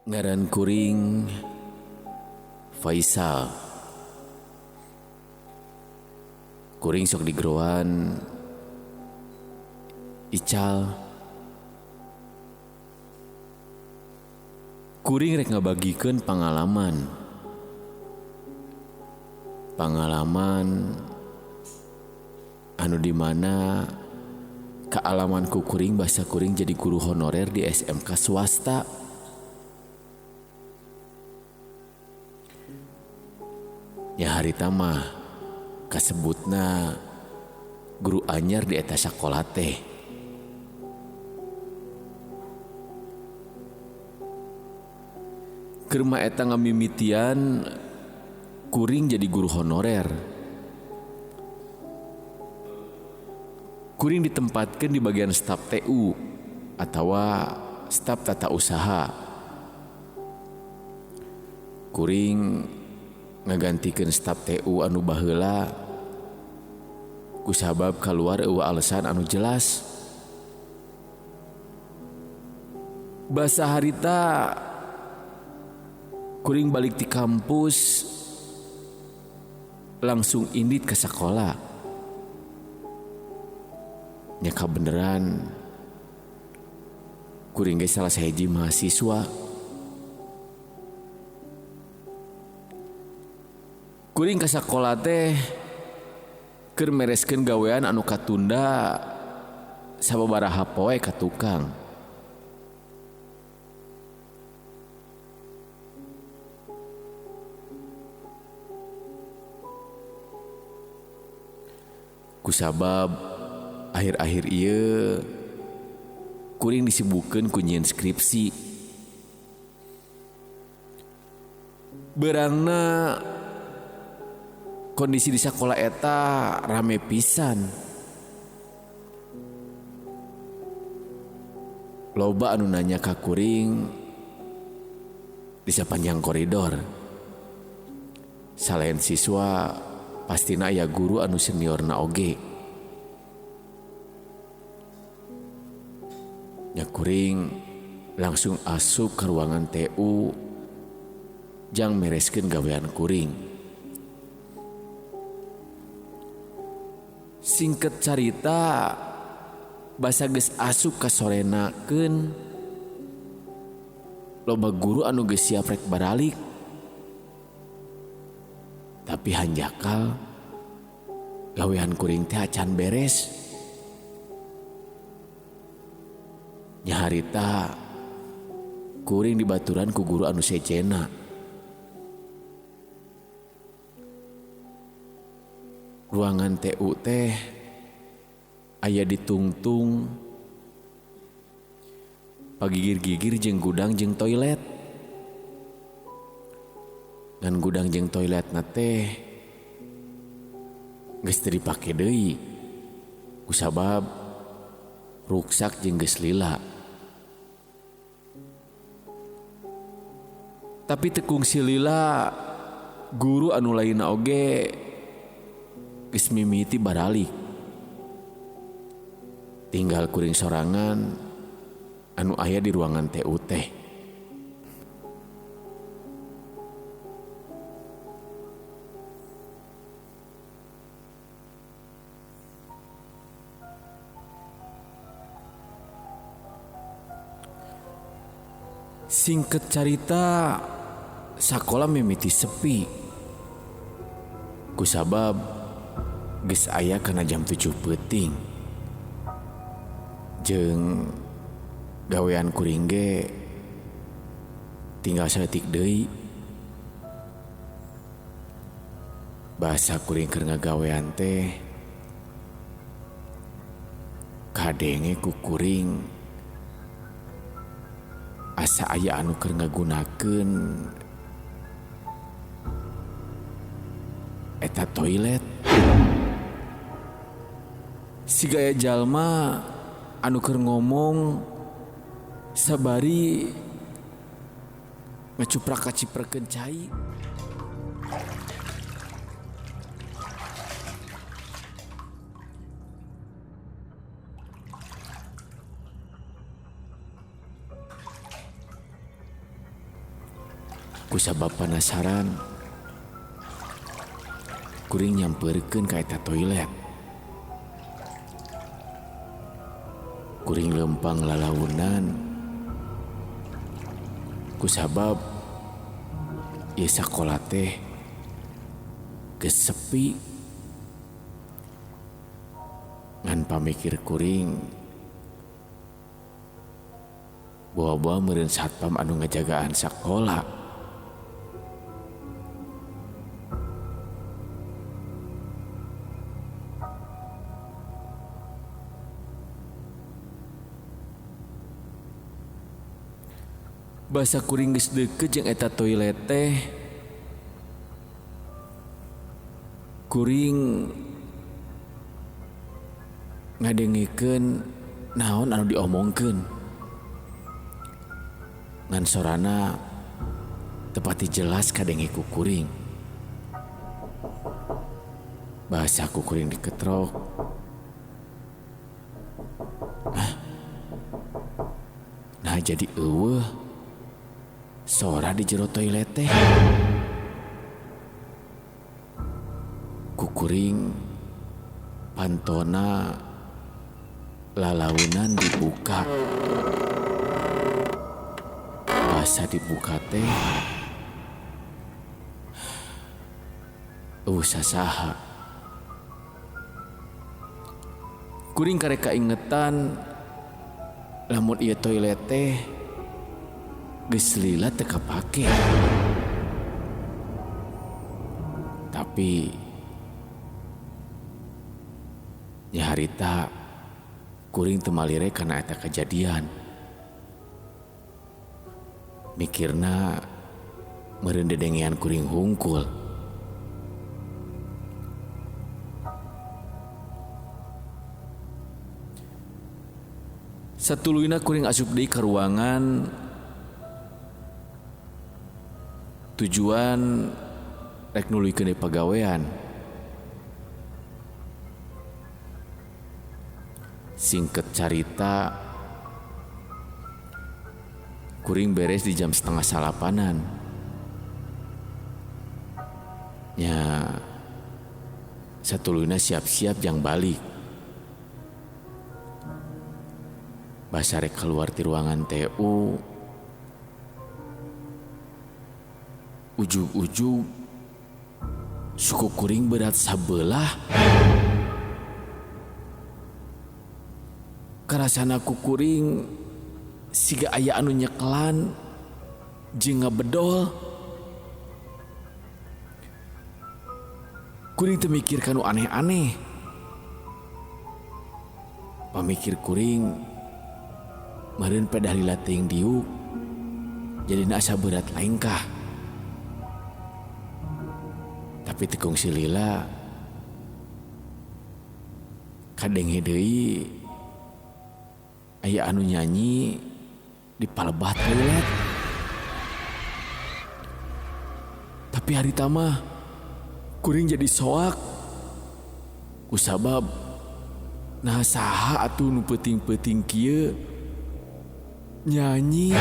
Ngaran kuring Faisal. Kuring sok digeroan Ical. Kuring rek ngabagikeun pangalaman. Pangalaman anu di mana kaalaman ku kuring basa kuring jadi guru honorer di SMK swasta. Nya harita mah kasebutna guru anyar di eta sakola teh. Keur mah eta ngamimitian kuring jadi guru honorer. Kuring ditempatkeun di bagian staf TU atawa staf tata usaha. Kuring ngagantikeun staf TU anu baheula kusabab kaluar eueuh alasan anu jelas. Basa harita kuring balik ti kampus langsung indit ke sekolah. Nya kabeneran kuring ge salah sahiji mahasiswa. Kuring ka sakola teh keur mereskeun gawean anu katunda sababaraha poe ka tukang. Kusabab akhir-akhir ieu kuring disibukeun ku nyieun skripsi. Beurangna kondisi di sakola eta rame pisan. Loba anu nanya ka kuring di sapanjang koridor. Salain siswa pastina aya guru anu seniorna oge. Nya kuring langsung asup ke ruangan TU jang mereskeun gawean kuring. Singkat carita basa geus asup ka sorenakeun loba guru anu geus siap rek baralik. Tapi hanjakal gawean kuring teh acan beres. Nya harita kuring dibaturan ku guru anu sejena. Ruangan TU teh aya ditungtung pagigir-gigir jeung gudang jeung toilet. Ngan gudang jeung toiletna teh geus teu dipake deui kusabab ruksak jeung geus lila. Tapi teu kungsi lila guru anu lainna oge geus mimiti baralik. Tinggal kuring sorangan anu aya di ruangan TU teh. Singkat carita sakola mimiti sepi kusabab geus aya kana jam 7 peuting. Jeung gawean kuring ge tinggal saeutik deui. Basa kuring keur ngagawean teh kadenge ku kuring asa aya anu keur ngagunakeun eta toilet. Siga aya jalma anu keur ngomong sabari ngacuprak kaciprekeun cai. Kusabab panasaran, kuring nyamperkeun ka eta toilet. Kuring lempang lalaunan kusabab ieu sakola teh geus sepi. Ngan pamikir kuring bawa-bawa meureun satpam anu ngajagaan sakola. Basa kuring geus deukeut jeung eta toilet teh, kuring ngadengekeun naon anu diomongkeun. Ngan sorana tepati jelas kadenge ku kuring. Bahasa ku kuring diketrok. Hah? Nah jadi eueuh sora di jero toilet teh. Kukuring pantona lalaunan dibuka. Basa dibuka teh eueuh sasaha. Kuring karek kaingetan lamun ieu toilet teh geus lila teu kapake. Tapi nya harita kuring teu malire kana eta kajadian. Mikirna meureun dedengean kuring hungkul. Satuluyna kuring asup deui ka ruangan tujuan rek nuluykeun deui pagawean. Singkat carita, kuring beres di jam 8:30. Nya satuluyna siap-siap jang balik. Basa rek keluar ti ruangan TU, ujug-ujug suku kuring berat sabelah. Karasana ku kuring siga aya anu nyekelan jeung ngabedol. Kuring teu mikir kanu aneh-aneh. Pamikir kuring meureun pedah lila teuing diuk jadina asa berat lengkah. Tapi teu kungsi lila kadenge deui aya anu nyanyi di palebah toilet. Tapi harita mah kuring jadi soak kusabab nah saha atuh nu peuting-peuting kieu nyanyi.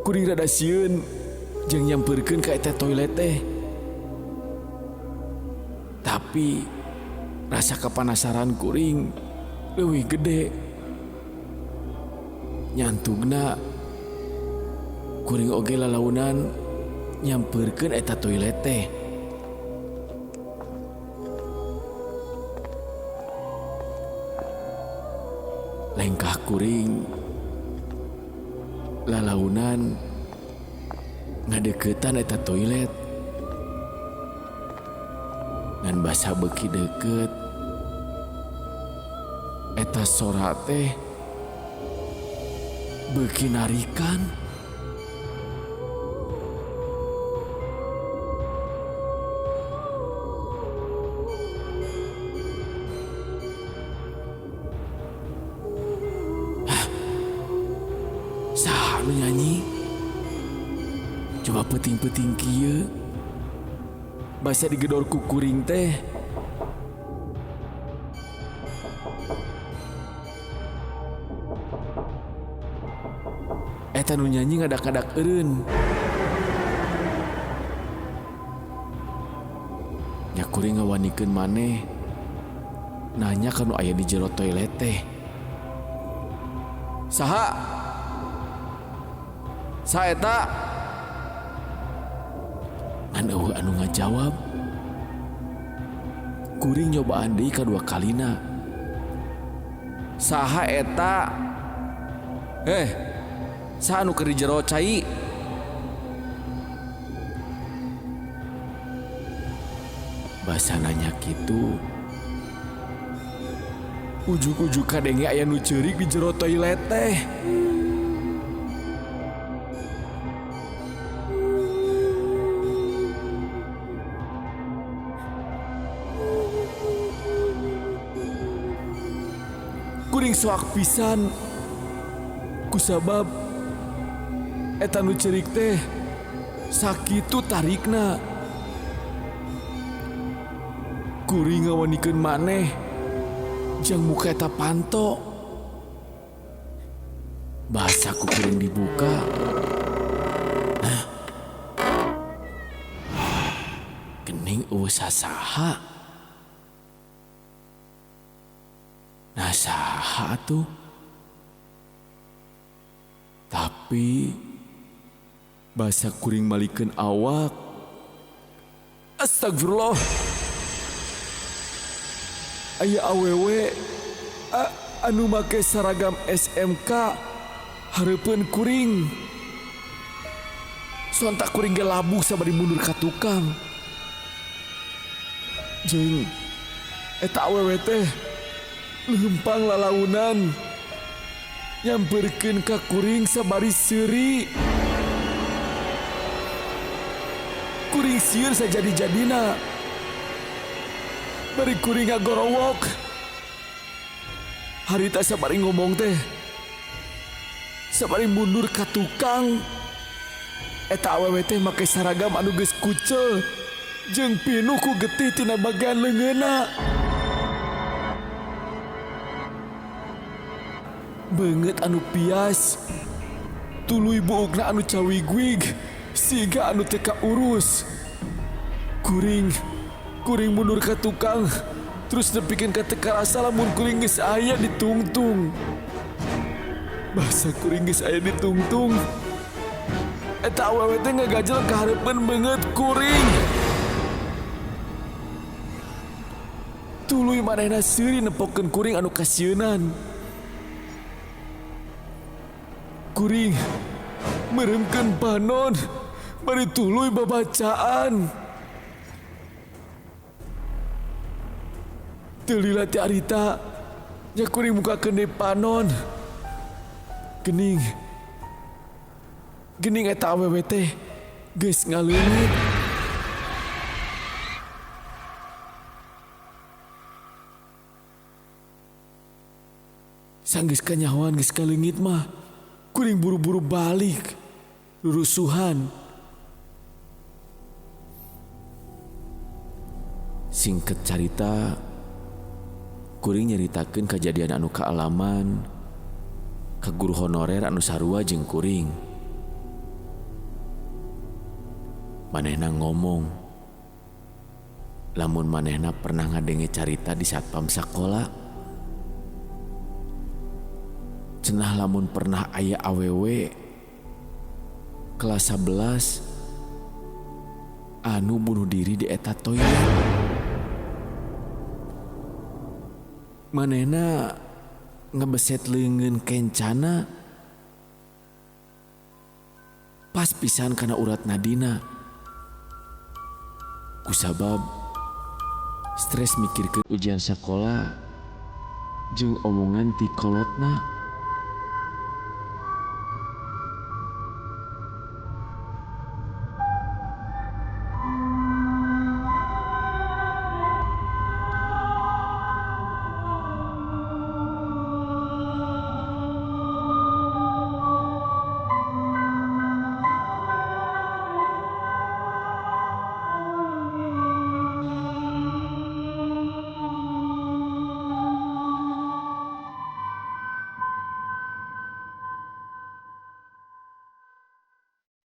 Kuring rada sieun jeung nyamperkeun ka eta toilet teh. Tapi rasa kepanasaran kuring leuwih gede. Nyantugna kuring oge lalaunan nyamperkeun eta toilet teh. Lengkah kuring lalaunan ngadeukeutan eta toilet. Ngan basa beuki deukeut eta sora teh beuki narikan. Hah? Saha nu nyanyi? Coba peuting-peuting kieu. Basa digedor ku kuring teh. Eta nu nyanyi ngadak-ngadak eureun. Nya kuring ngawanikeun maneh nanya ka nu aya di jero toilet teh. Saha? Saha eta? Ngan eueuh anu ngajawab. Kuring nyobaan deui kadua kalina. Saha eta? Saha anu keur di jero cai? Basa nanya kitu. Ujug-ujug kadenge aya nu ceurik di jero toilet teh. Kuring soak pisan kusabab eta nu ceurik teh sakitu tarikna. Kuring ngawanikeun maneh jang muka eta panto. Bahasa ku kuring dibuka. Hah? Gening eueuh sasaha. Nah saha atuh? Tapi bahasa kuring malikeun awak. Astagfirullah. Aya awewe anu make seragam SMK hareupeun kuring. Sontak kuring ge labuh sabari mundur ka tukang. Jeung eta awewe teh leumpang lalaunan nyamperkeun ka kuring sabari seuri. Kuring sieun sajadi-jadina. Bari kuring ngagorowok. Harita sabari ngomong teh sabari mundur ka tukang. Eta awewe teh make saragam anu geus kucel jeung pinuh ku getih tina bagian leungeunna. Beungeut anu pias, tuluy buukna anu cawigwig siga anu teu kaurus. Kuring mundur ka tukang, terus nepikeun ka teu karasa lamun kuring geus aya ditungtung. Basa kuring geus aya ditungtung. Eta awewe teh ngagajel ka hareupeun beungeut kuring. Tuluy manehna seuri nempokeun kuring anu kasieunan. Kuring meremkeun panon bari tuluy babacaan. Teu lila ti harita nya kuring mukakeun deui panon. Gening eta awewe teh geus ngaleungit. Sanggeus kanyahoan geus kaleungit mah kuring buru-buru balik rurusuhan. Singkat carita, kuring nyaritakeun kajadian anu kaalaman ka guru honorer anu sarua jeung kuring. Manehna ngomong lamun manehna pernah ngadenge carita di satpam sakola. Cenah lamun pernah aya awewe kelas 11 anu bunuh diri di eta toilet. Manehna ngebeset leungeun kencana pas pisan kana urat nadina. Kusabab stres mikirkeun ujian sakola jeung omongan ti kolotna.